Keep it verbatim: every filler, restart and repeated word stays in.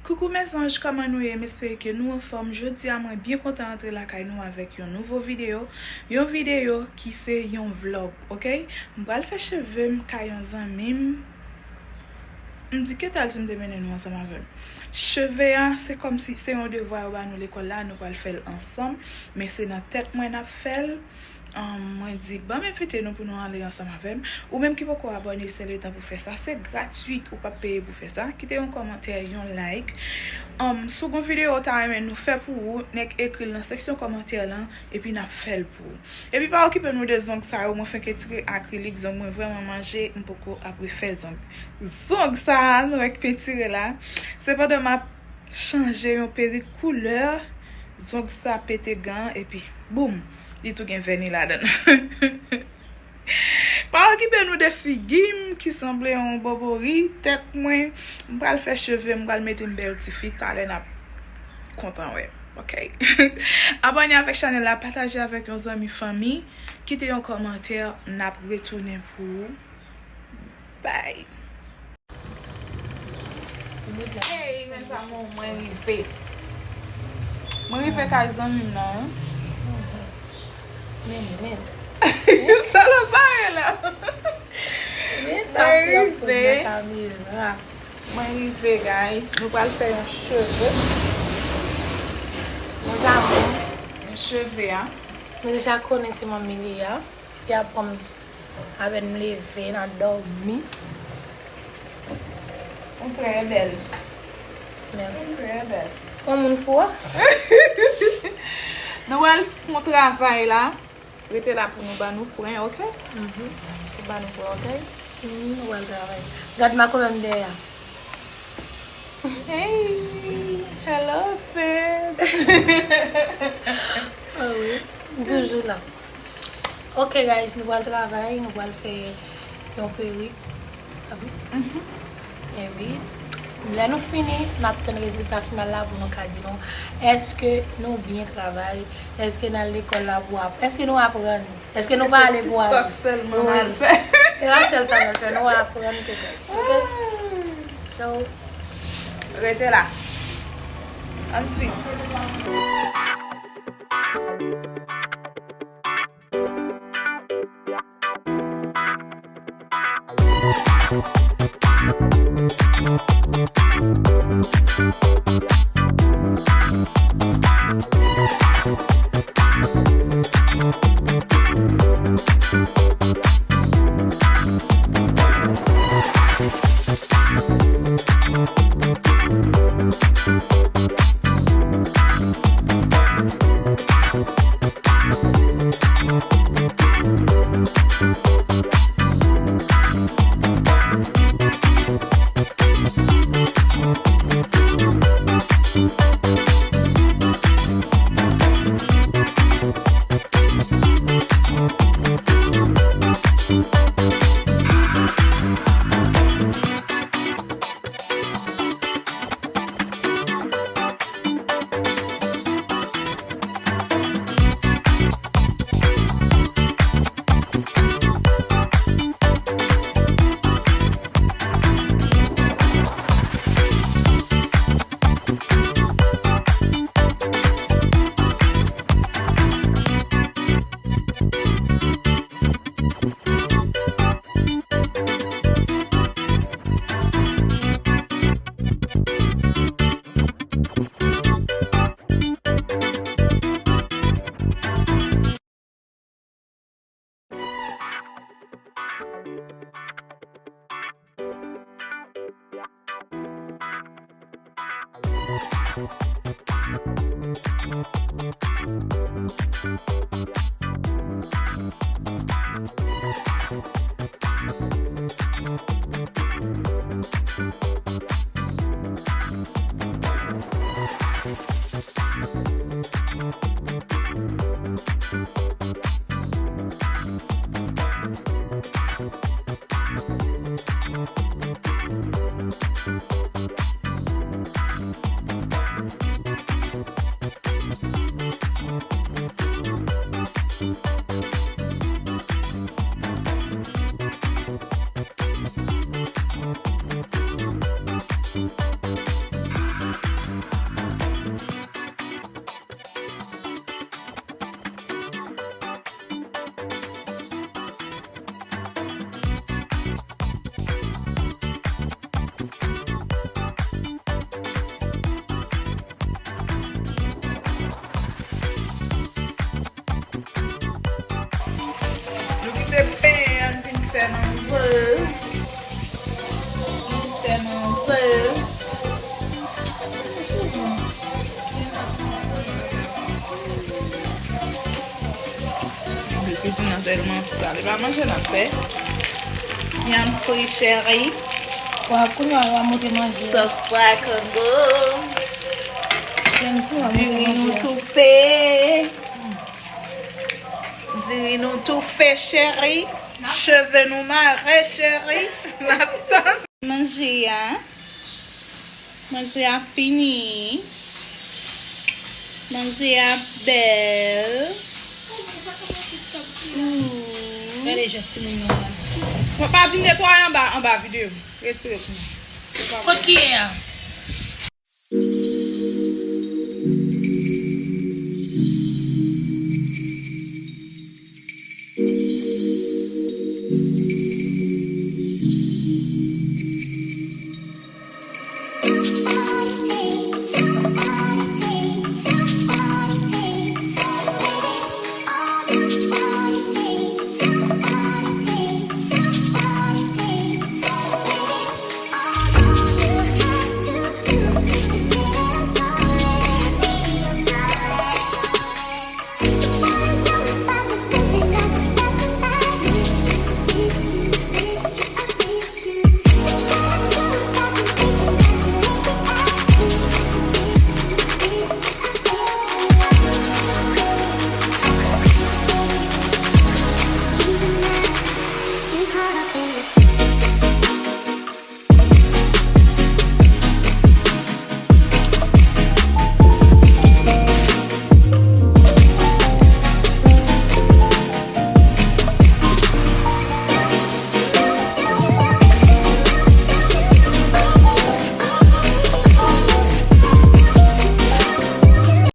Coucou mes anges, kòman nou ye? M espere ke nou anfòm. Jodi a, mwen byen kontan antre lakay nou avèk yon nouvo videyo. Yon videyo ki se yon vlòg, oke? M pral fè cheve m kay yon zanmi m. M di, "Ki tal si m te mennen nou ansanm avè m?" Cheve a, se kòmsi se yon devwa yo ba nou lekòl la, nou pral fè l ansanm, men se nan tèt mwen n ap fè l. Ahn, mwen di, "Ban m envite nou pou nou ale ansanm avè m." Ou menm ki poko abòne, se letan pou fè sa. Se gratwit, ou p ap peye pou fè sa. Kite yon kòmantè, yon like. Ahn, si w gen yon videyo ou ta renmen nou fè pou ou, nèk ekri l nan seksyon kòmantè lan, epi n ap fè l pou ou. Epi pa okipe nou de zong sa yo, mwen fenk etire akrilik, zong mwen vrèman manje, m poko ap refè zong. Zong sa a, nou wè k pentire la. Sepandan, m ap chanje yon perik koulè, zong sa pete gan, epi boum, li tou gen vèni ladan l. Pa okipe nou de figi m ki sanble yon bobori, tèt mwen, m pral fè cheve m, m pral mete m bèl tifi, talè n ap kontan wè m, oke? Abòne avèk chanèl la, pataje avèk yon zanmi, fanmi, kite yon kòmantè, n ap retounen pou ou. Bye. Hey, mes amours, mwen rive. Mwen rive kay zanmi m nan, wi. Men, men. Sa l ap pare la. Mwen rive. Mwen rive, guys. Nou pral fè yon cheve. Mes amours, yon cheve a. Nou deja konnen se manmi li a. Li aprann m apèn m leve, n a dòmi. Ou trè bèl. Mèsi. Ou trè bèl. Kòman moun fou a? Nou pral fè yon travay la. Rete la pou nou ban nou pwen, oke? Mhm. Pou ban nou pwen, oke? Mhm, nou pral travay. Gad makoyòn dèyè a. Hey, hello, Fed. Ah wi, m toujou la. Ok, guys, nou pral travay, nou pral fè yon perik. Epi, lè nou fini, n ap tann rezilta final la pou nou ka di nou, èske nou byen travay, èske n al lekòl la pou ap-, èske nou aprann, èske nou pa ale pou aprann. Se TikTok sèlman n al fè. Se pa sèl sa n al fè, nou aprann tou, guys. Ok? So, rete la. Ann swiv. Kizin nan tèlman sal. E pa manje n ap fè. Vyann fri cheri. Wa kounye a w a montre manje. Sòs pwa kongo. Vyann fri w a montre Diri nou manje. Toufe. Diri nou toufe cheri. Cheve nou mare cheri. N ap tann. Manje a. Manje a fini. Manje a bèl. Mm. Gade jès timoun yo la. Mwen pa vin netwaye anba, anba videyo. Retire pou mwen. Kot ki ye a?